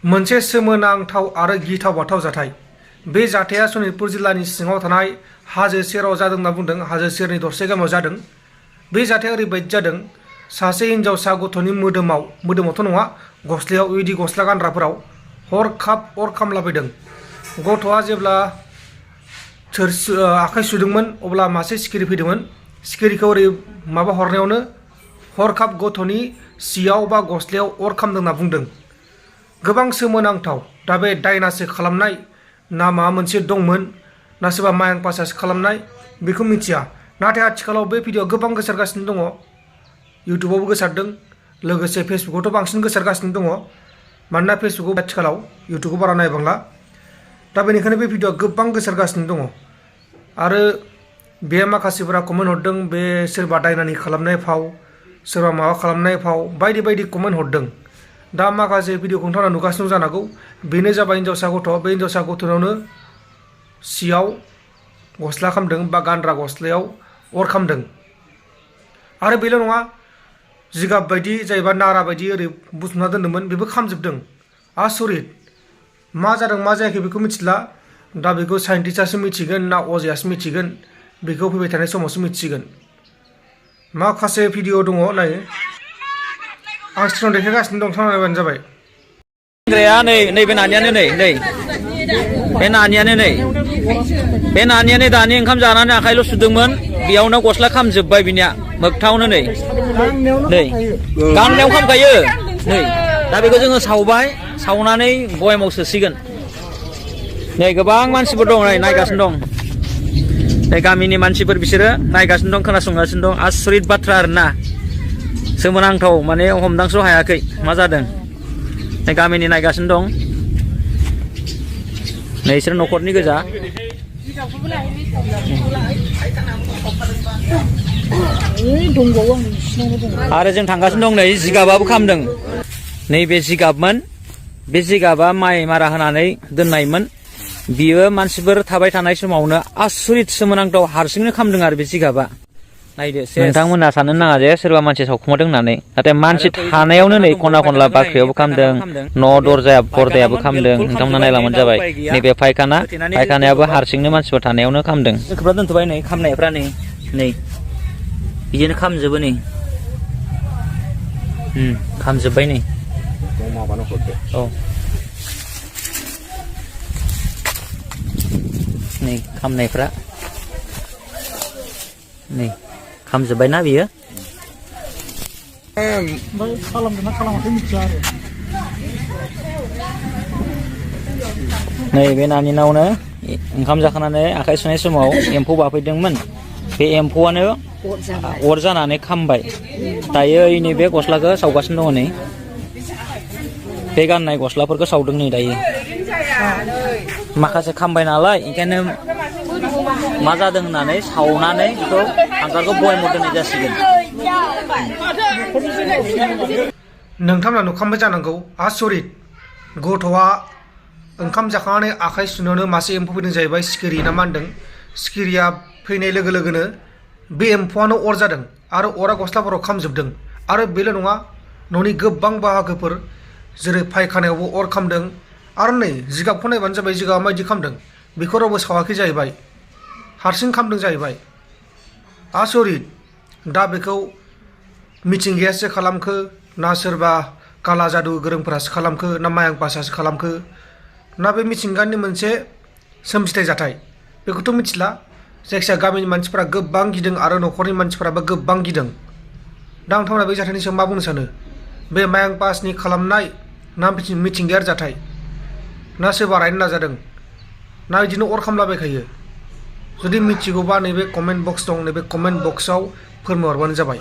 मोनसे सोमोनांथाव आरो गिथाव बाथाव जाथाय। बे जाथाया सनितपुर जिल्लानि सिङाव थानाय हाजो सेराव जादों होनना बुंदों। हाजो सेरनि दरसे गामियाव जादों। बे जाथाया ओरैबायदि जादों, सासे हिनजावसा गथ'नि मोदोमावथ' नङा, गस्लायाव बेबायदि गस्ला गानग्राफोराव हरखाब अर खामलाबायदों। गथ'आ जेब्ला आखाइ सुदोंमोन अब्ला मासे सिखिरि फैदोंमोन। सिखिरिखौ ओरै माबा हरनायावनो हरखाब गथ'नि सियाव बा गस्लायाव अर खामदों होनना बुंदों। गोबां सोमोनांथाव। दा बे दायनासो खालामनाय ना माबा मोनसे दंमोन ना सोरबा मायां पासासो खालामनाय बेखौ मिथिया। नाथाय आथिखालाव बे भिडिअ गोबां गोसारगासिनो दङ। इउटुबावबो गोसारदों, लोगोसे फेसबुकावथ' बांसिन गोसारगासिनो दङ। मानोना फेसबुकाव आथिखालाव इउटुबखौ बारा नायबांला। दा बेनिखायनो बे भिडिअआ गोबां गोसारगासिनो दङ। आरो बे माखासेफोरा कमेन्ट हरदों, बे सोरबा दायनानि खालामनाय फाव, सोरबा माबा खालामनाय फाव, बायदि बायदि कमेन्ट हरदों। दा माखासे भिडिअखौ नोंथाङा नुगासिनो दं जानांगौ। बेनो जाबाय हिनजावसा गथ'। बे हिनजावसा गथ'नावनो सियाव गस्ला खामदों बा गानग्रा गस्लायाव अर खामदों। आरो बेल' नङा, जिगाब बायदि जायबा नारा बायदि ओरै बुथुमना दोन्दोंमोन बेबो खामजोबदों। आसरित। मा जादों मा जायाखै बेखौ मिथिला। दा बेखौ साइन्टिस्टआसो मिथिगोन ना अजायासो मिथिगोन, बेखौ फैबाय थानाय समावसो मिथिगोन। माखासे भिडिअ दङ, नाय। आं स्क्रिनाव देखायगासिनो दं, नायबानो जाबाय। नैबे नानियानो बे नानियानो बे नानियानो दानि ओंखाम जानानै आखाइल' सुदोंमोन, बेयावनो गस्ला खामजोब्बाय बिनिया मोगथावनो नै गाननायाव खामखायो नै। दा बेखौ जोङो सावनानै बयामाव सोसिगोन। नै गोबां मानसिफोर दं, नायगासिनो दं। नै गामिनि मानसिफोर, बिसोरो नायगासिनो दं, खोनासंगासिनो दं। आसरित बाथ्रा आरोना, सोमोनांथाव, माने हमदांस' हायाखै मा जादों। नै गामिनि नायगासिनो दं। नै बिसोर न'खरनि गोजा। आरो जों थांगासिनो दं, नै जिगाबाबो खामदों। नैबे जिगाबमोन, बे जिगाबा माइ मारा होनानै दोननायमोन। बियो मानसिफोर थाबाय थानाय समावनो आसरित सोमोनांथाव हारसिंनो खामदों आरो बे जिगाबा। नायदो, नोंथांमोना साननो नाङा जे सोरबा मानसि सावखुमादों होननानै। नाथाय मानसि थानायावनो नै खना खनला बाख्रियावबो खामदों, न' दरजा पर्दायाबो खामदों। नोंथांमोना नायलांबानो जाबाय। नैबे फायखानायाबो हारसिंनो मानसिफोर थानायावनो खामदों। खोबना दोनथ'बाय नै खामनायफ्रा, नै बिदिनो खामजोबो नै। खामजोब्बाय नै। औ नै खामनायफ्रा नै खामजोब्बायना बियो। खालामदोंना खालामाखै मिथिया आरो। नै बे नानिनावनो ओंखाम जाखांनानै आखाइ सुनाय समाव एम्फौ बाफैदोंमोन। बे एम्फौआनो अर जानानै खामबाय। दायो नैबे गस्लाखौ सावगासिनो दङ। नै बे गाननाय गस्लाफोरखौ सावदों नै दायो। माखासे खामबाय नालाय, ओंखायनो मा जादों होननानै सावनानै बेखौ हांगारखौ बयामाव दोननाय जासिगोन। नोंथांमोना नुखांबाय जानांगौ। आसरित। गथ'आ ओंखाम जाखांनानै आखाइ सुनायावनो मासे एम्फौ फैदों जाहैबाय, सिखिरि ना मा होनदों। सिखिरिया फैनाय लोगो लोगोनो बे एम्फौआनो अर जादों आरो अरा गस्लाफोराव खामजोबदों। आरो बेल' नङा, न'नि गोबां बाहागोफोर जेरै फायखानायावबो अर खामदों। आरो नै जिगाबखौ नायबानो जाबाय, जिगाबा माबायदि खामदों। बेखौ रावबो सावाखै जाहैबाय, हारसिं खामदों जाहैबाय। आसरित। दा बेखौ मिथिंगायासो खालामखो ना सोरबा काला जादु गोरोंफोरासो खालामखो ना मायां पासासो खालामखो ना बे मिथिंगानि मोनसे सोमजिथाय जाथाय, बेखौथ' मिथिला। जायखिजाया गामिनि मानसिफोरा गोबां गिदों आरो न'खरनि मानसिफोराबो गोबां गिदों। दा नोंथांमोना बे जाथायनि सायाव मा बुंनो सानो? बे मायां पासनि खालामनाय ना मिथिंगायारि जाथाय, ना सोरबा रायनो नाजादों, ना बिदिनो अर खामलाबायखायो? जुदि मिथिगौबा नैबे कमेन्ट बक्स दं, नैबे कमेन्ट बक्सआव फोरमायहरबानो जाबाय।